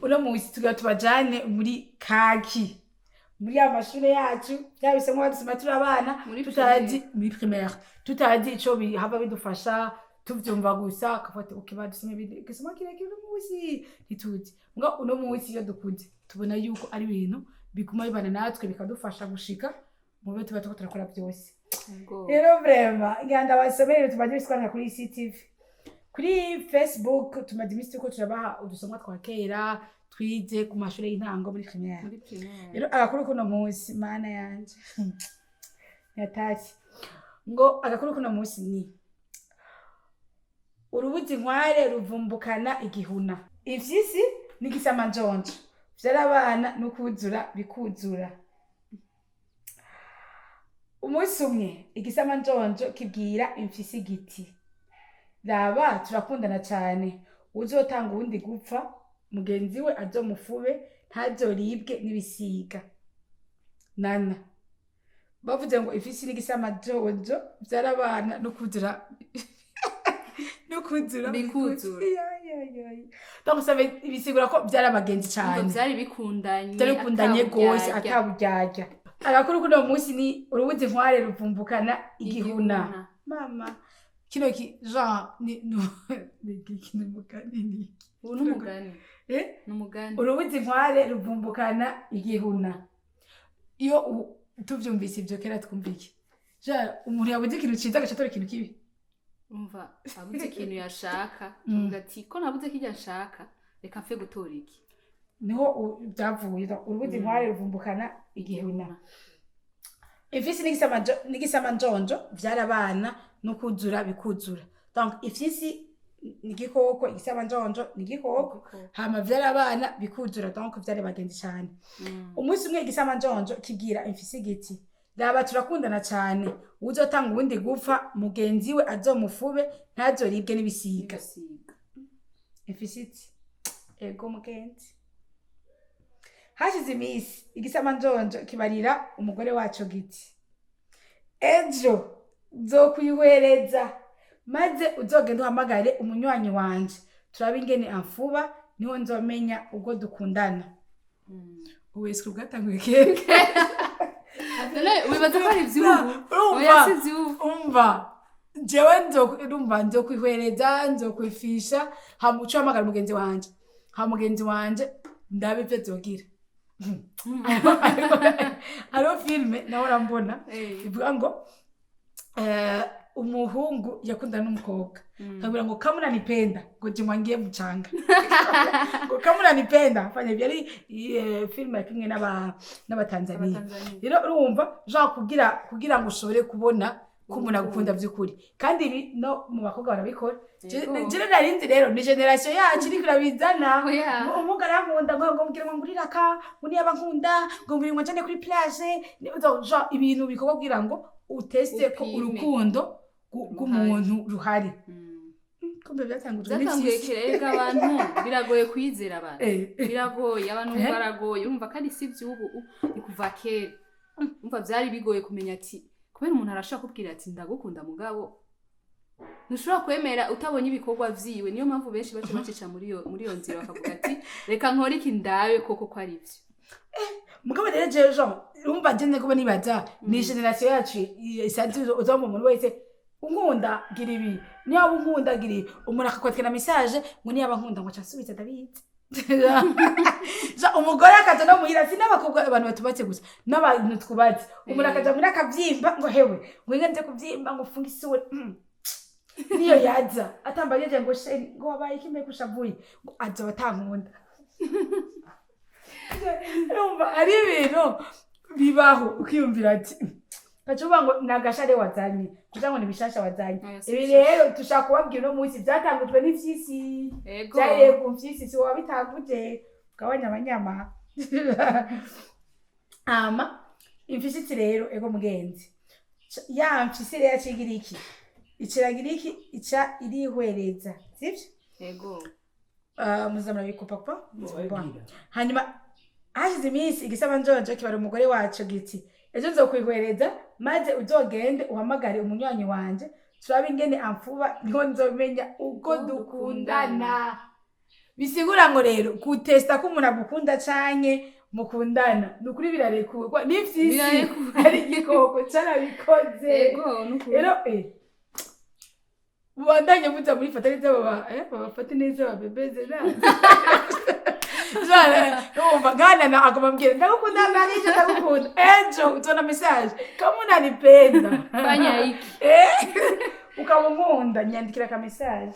Uno munsi tugira tubajane muri kaki, muri ya mashure yacu, bya bisomo badusoma turi abana, Muri tutazi, muri primaire, tutazi ico bihava bidufasha, tuvyumva gusa akafata uko badusoma igisoma kirekire. Uno munsi ntituzi ngo uno munsi iyo dukuze tubona yuko ari ibintu biguma bibana natwe, bikadufasha gushika mu byo tuba turiko turakora byose. Rero vraiment ngira ndabasomere. Tumaze imisi twandika kuri CTV, kuri Facebook, tumaze imisi turiko turabaha udusomwa twa kera twize ku mashure y'intango, muri primaire. Muri primaire. Rero agakuru kuno munsi, Mana yanje, yatashye ngo agakuru kuno munsi ni urubuzi inkware ruvumbukana igihuna. Ifyisi n'igisamanjonjo vyarabana n'ukuzura bikuzura. Umunsi umwe igisamanjonjo kibwira imfyisi giti: "Raba, turakundana cane, uzotanga uwundi gupfa mugenzi we azomufube, ntazoribwe n'ibisiga." Nana bavuze ngo ifisi n'igisamanjonjo vyarabana no kuzura Bikuzura. Ya, ya, ya, ya. Donc ça veut bisigura ko vyari abagenzi Ngo cane. Vyari bikundanye. Vyari bikundanye gose. Ataburyarya. Ataburyarya. Agakuru kuno munsi ni urubuzi inkware ruvumbukana igihuna. Mama, kino ki genre ni no ni iki? Ni umugani, ni iki? Ubu ni umugani. Eh? Ni umugani. Urubuzi inkware ruvumbukana igihuna. Iyo tuvyumvise ivyo kera, twumva iki? Genre umuntu yabuze ikintu ciza agaca atora ikintu kibi. Umva, abuze ikintu yashaka, avuga ati: "Ko nabuze kirya nshaka, reka mfe gutora iki." Niho byavuye. Urubuzi inkware ruvumbukana igihuna. Ifisi n'igisamanjonjo vyarabana no kuzura bikuzura. Donc ifisi ni igikoko, igisamanjonjo ni igikoko, hama vyarabana bikuzura, donc vyari bagenzi cane. Umunsi umwe igisamanjonjo kibwira imfisi giti: "Raba, turakundana cane, uzotanga uwundi gupfa mugenzi we azomufube, ntazoribwe n'ibisiga." Ibisiga. Imfisi iti: "Ego mugenzi." Hashize iminsi igisamanjonjo kibarira umugore waco giti: "Ejo nzokwihwereza, maze uzogenda uhamagare umunywanyi wanje, turabe ingene amfuba, niho nzomenya ubwo dukundana." Ubeswe bwatanguye kera. None wibaza ko ari ivy'ubu? Urumva? Oya, si ivy'ubu. Umva, jewe urumva nzokwihwereza, nzokwifisha, hama uce uhamagara mugenzi wanje, hama mugenzi wanje ndabe ivyo azogira. Hariho filime nawe urambona ivuga ngo umuhungu yakundana n'umukobwa, akabwira ngo: "Kama unanipenda, ngo jimwangie mchanga, ngo kama unanipenda fanya hivi." Yari filime yakinwe n'Abatanzania. Abatanzania. Rero urumva, genre kugira ngo ushobore kubona ko umuntu agukunda by'ukuri, kandi ibi no mu bakobwa barabikora. Jewe narinzi rero ni génération yacu iriko irabizana. Oya. Ngo umuhungu arankunda, ngo mbwira ngo ngurire aka, ngo niyaba nkunda, ngo mbwira ngo njane kuri plage. Genre ibintu bikorwa kugira ngo uteste ko Upime. urukundo rw'umuntu ruhari. Kumbe byatangujwe Byatanguye n'ivyisi. kera. Erega abantu biragoye kwizera abantu. Biragoye, abantu baragoye, urumva, kandi si ivy'ubu, ni kuva kera. Umva, vyari bigoye kumenya ati kubera umuntu arashobora kubwira ati: "Ndagukunda," mugabo ntushobora kwemera utabonye ibikorwa vyiwe. Niyo mpamvu benshi baca bacica muri iyo nzira, bakavuga ati: "Reka nkore iki, ndabe koko ko ari ivyo." Mugabo rero jewe, genre urumva, je ndikuba nibaza ni génération yacu isanzwe uzomva umuntu wese: "Unkunda gira ibi, niba unkunda gira ibi." Umuntu akakwandikira message ngo niba nkunda, ngo casubize ndabizi. Ja, umugore akaja no muhira, si n'abakobwa, abantu batubatse gusa, n'abantu twubatse, umuntu akaja muhira akavyimba ngo: "Hewe," ngo: "inga nje kuvyimba," ngo: "Funga isura." Niyo yaza atambayeje ngo: "Chéri," ngo: "wabaye iki mbega ushavuye?" ngo azoba atankunda. Urumva ari ibintu bibaho ukiyumvira ati gaca uvuga ngo ni agashare wazanye, kugira ngo ni bishasha wazanye. Oya, si Ibi bishasha. rero dushaka kubabwira uno munsi byatangujwe n'imfyisi. Byahereye ku mfyisi, si wabitanguje, gabanya abanyama. Hama imfyisi rero: "Ego mugenzi." Ya mfyisi rero yacigira iki? Iciragira iki? Ica irihwereza, sivyo? Ego. Muza murabikupa. Hanyuma hashize iminsi igisamanjonjo kibara umugore wacu giti: "Ejo nzokwihwereza, maze uzogende uhamagare umunywanyi wanje." Turabe ingene amfuba, niho nzomenya uko dukundana. Bisigura ngo rero gutesta ko umuntu agukunda canke mukundana, ni ukuri birarekurwa n'ivyisi. Birarekuwe. Ari igikoko carabikoze. Ego, nukuri. Rero mubandanye muza murifata neza, baba babafate neza, babebeze naza. Urumva nkana na agomba ambwira ndagukunda, narisha ndagukunda, ejo uzona message kama unanipenda Fanya hiki. Ukaba unkunda, nyandikira ka message.